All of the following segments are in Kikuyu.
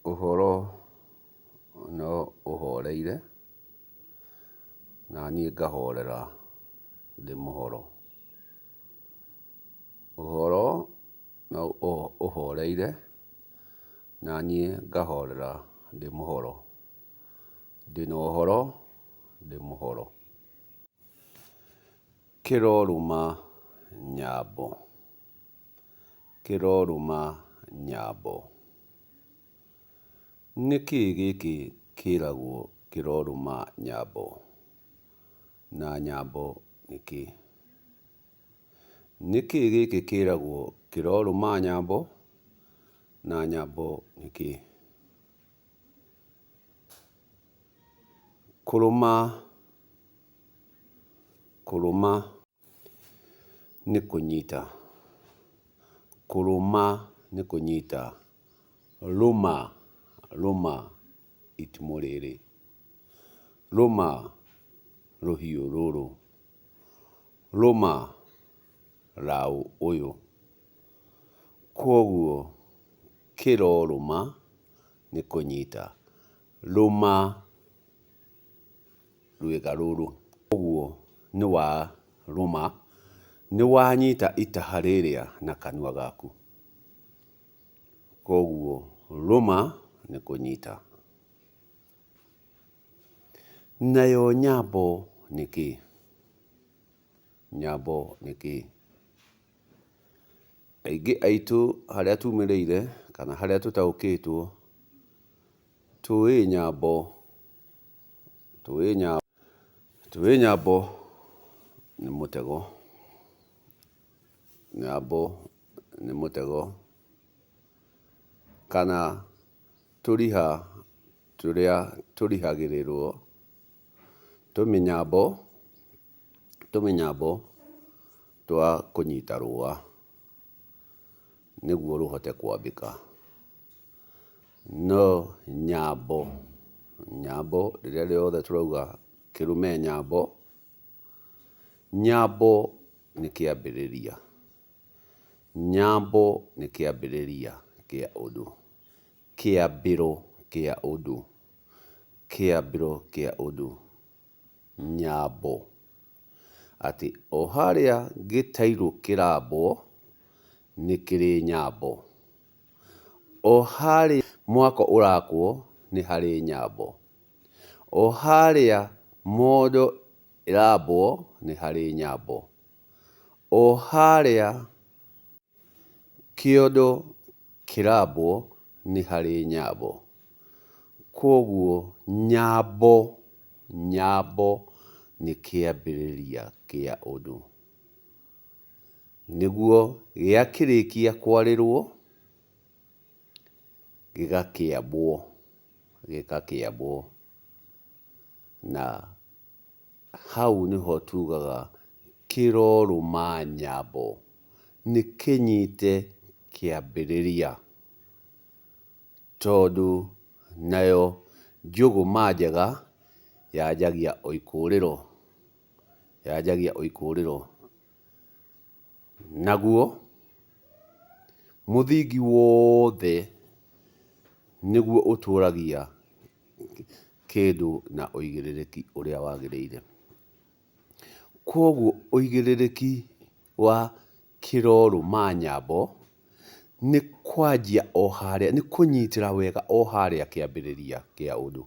Ũhoro no ũhoreire, na niĩ ngahorera ndĩ mũhoro. Ũhoro no ũhoreire, na niĩ ngahorera ndĩ mũhoro. Ndĩna ũhoro, ndĩ mũhoro. Kĩrorũma nyambo, kĩrorũma nyambo. Nĩkĩĩ gĩkĩ kĩragwo kĩrorũma nyambo? Na nyambo nĩ kĩĩ? Nĩkĩĩ gĩkĩ kĩragwo kĩrorũma nyambo? Na nyambo nĩ kĩĩ? Kũrũma kũrũma nĩ kũnyita, kũrũma nĩ kũnyita, rũma rũma itimũ rĩrĩ, rũma rũhiũ rũrũ, rũma raũ ũyũ. Kwoguo kĩrorũma nĩ kũnyita, rũma rwĩga rũrũ. Ũguo nĩ warũma, nĩ wanyita itaha rĩrĩa na kanua gaku. Koguo rũma nĩ kũnyita. Nayo nyambo nĩ kĩĩ? Nyambo nĩ kĩĩ? Aingĩ aitũ harĩa tumĩrĩire kana harĩa tũtaũkĩtwo, tũĩ nyambo, tũĩ nyambo, tũĩ nyambo nĩ mũtego, nyambo nĩ mũtego, kana tũriha tũrĩa tũrihagĩrĩrwo, tũmĩnyambo, tũmĩnyambo twa kũnyita rũa nĩguo rũhote kwambĩka. No nyambo, nyambo rĩrĩa rĩothe tũrauga kĩrume nyambo, nyambo nĩ kĩambĩrĩria. Nyambo nĩ kĩambĩrĩria kĩa ũndũ, kĩambĩro kĩa ũndũ, kĩambĩro kĩa ũndũ, nyambo. Atĩ o harĩa gĩtairũ kĩrambwo, nĩ kĩrĩ nyambo. O harĩa mwako ũrakwo, nĩ harĩ nyambo. O harĩa mondo ĩrambwo, nĩ harĩ nyambo. O harĩa kĩondo kĩrambwo nĩ harĩ nyambo. Kwoguo nyambo, nyambo nĩ kĩambĩrĩria kĩa ũndũ. Nĩguo gĩakĩrĩkia kwarĩrwo, gĩgakĩambwo, gĩgakĩambwo na Hau nĩho tugaga kĩrorũma nyambo, nĩ kĩnyite kĩambĩrĩria, tondũ nayo njũgũma njega yanjagia o ikũrĩro, yanjagia o ikũrĩro. Naguo mũthingi wothe nĩguo ũtũragia kĩndũ na ũigĩrĩrĩki ũrĩa wagĩrĩire. Kwoguo ũigĩrĩrĩki wa kĩrorũma nyambo nĩ kwanjia o harĩa, nĩ kũnyitĩra wega o harĩa kĩambĩrĩria kĩa ũndũ,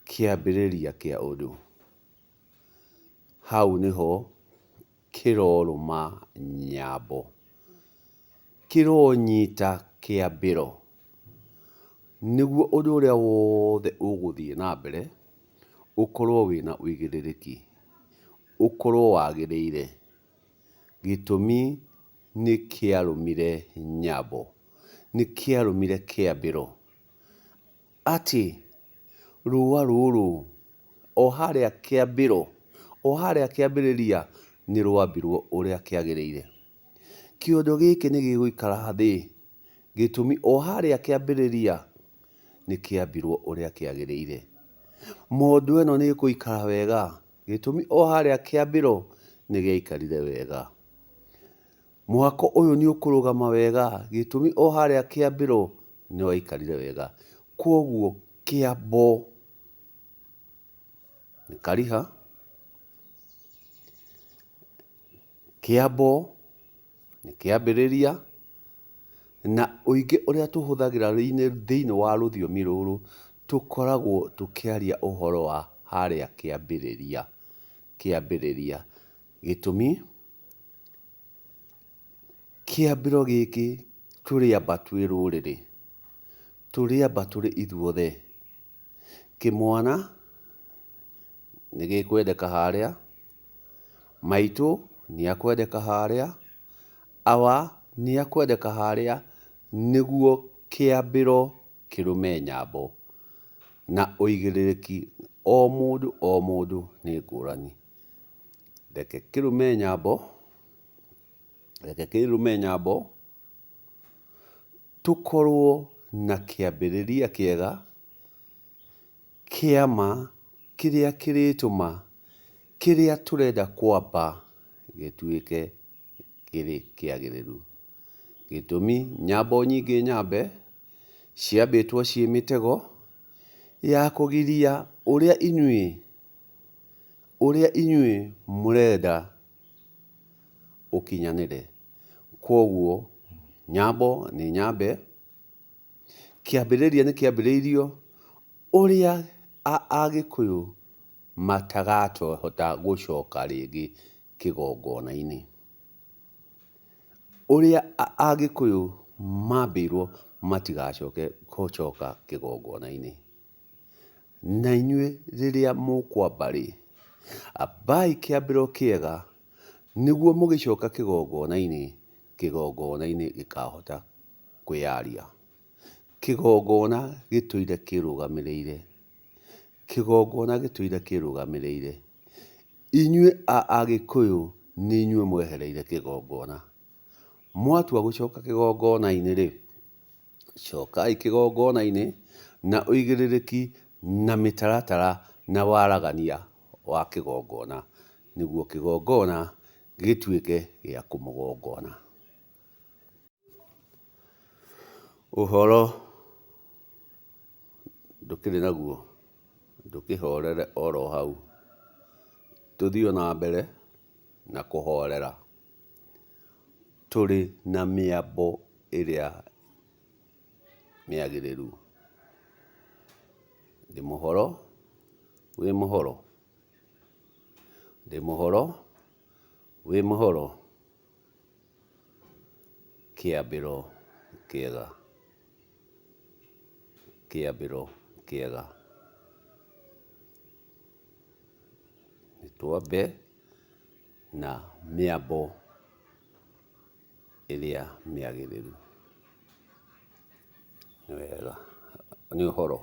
kĩambĩrĩria kĩa ũndũ. Hau nĩho kĩrorũma nyambo, kĩronyita kĩambĩro, nĩguo ũndũ ũrĩa wothe ũgũthiĩ na mbere ũkorwo wĩna ũigĩrĩrĩki, ũkorwo wagĩrĩire. Gĩtũmi nĩ kĩarũmire nyambo, nĩ kĩarũmire kĩambĩro, atĩ rũa rũrũ o harĩa kĩambĩro, o harĩa kĩambĩrĩria nĩ rwambirwo ũrĩa kĩagĩrĩire. Kĩondo gĩkĩ nĩ gĩgũikara thĩ, gĩtũmi o harĩa kĩambĩrĩria nĩ kĩambirwo ũrĩa kĩagĩrĩire. Mondo ĩno nĩ ĩgũikara wega, gĩtũmi o harĩa kĩambĩro nĩ gĩaikarire wega. Mwako ũyũ nĩ ũkũrũgama wega, gĩtũmi o harĩa kĩambĩro nĩ waikarire wega. Kwoguo kĩambo nĩ kariha, kĩambo nĩ kĩambĩrĩria, na ũingĩ ũrĩa tũhũthagĩra thĩinĩ wa rũthiomi rũrũ, tũkoragwo tũkĩaria ũhoro wa harĩa kĩambĩrĩria, kĩambĩrĩria. Gĩtũmi, kĩambĩro gĩkĩ tũrĩamba twĩ rũrĩrĩ, tũrĩamba tũrĩ ithuothe. Kĩmwana nĩ gĩkwendeka harĩa, maitũ nĩ akwendeka harĩa, awa nĩ akwendeka harĩa, nĩguo kĩambĩro kĩrũme nyambo. Na ũigĩrĩrĩki o mũndũ o mũndũ nĩ ngũrani. Reke kĩrũme nyambo, reke kĩrũme nyambo, tũkorwo na kĩambĩrĩria kĩega kĩa ma kĩrĩa kĩrĩtũma kĩrĩa tũrenda kwamba gĩtuĩke kĩrĩ kĩagĩrĩru. Gĩtũmi nyambo nyingĩ nyambe ciambĩtwo ciĩ mĩtego ya kũgiria ũrĩa inyuĩ, ũrĩa inyuĩ mũrenda ũkinyanĩre. Kwoguo nyambo nĩ nyambe, kĩambĩrĩria nĩ kĩambĩrĩirio ũrĩa Agĩkũyũ matakahota gũcoka rĩngĩ kĩgongona-inĩ. Ũrĩa Agĩkũyũ mambĩirwo matigacoke gũcoka kĩgongona-inĩ. Na inyuĩ rĩrĩa mũkwamba rĩ, ambai kĩambĩro kĩega nĩguo mũgĩcoka kĩgongona-inĩ, kĩgongona-inĩ gĩkahota kwĩyaria. Kĩgongona gĩtũire kĩrũgamĩrĩire, kĩgongona gĩtũire kĩrũgamĩrĩire. Inyuĩ a Agĩkũyũ nĩ inyuĩ mwehereire kĩgongona. Mwatua gũcoka kĩgongona-inĩ rĩ, cokai kĩgongona-inĩ na ũigĩrĩrĩki na mĩtaratara na waragania wa kĩgongona, nĩguo kĩgongona gĩtuĩke gĩa kũmũgongona. Ũhoro ndũkĩrĩ naguo, ndũkĩhorere oro hau, tũthiĩ o na mbere na kũhorera tũrĩ na mĩambo ĩrĩa mĩagĩrĩru. Ndĩ mũhoro wĩ mũhoro, ndĩ mũhoro wĩ mũhoro, kĩambĩro kĩega, kĩambĩro kĩega. Nĩ twambe na mĩambo ĩrĩa mĩagĩrĩru. Nĩ wega, nĩ ũhoro.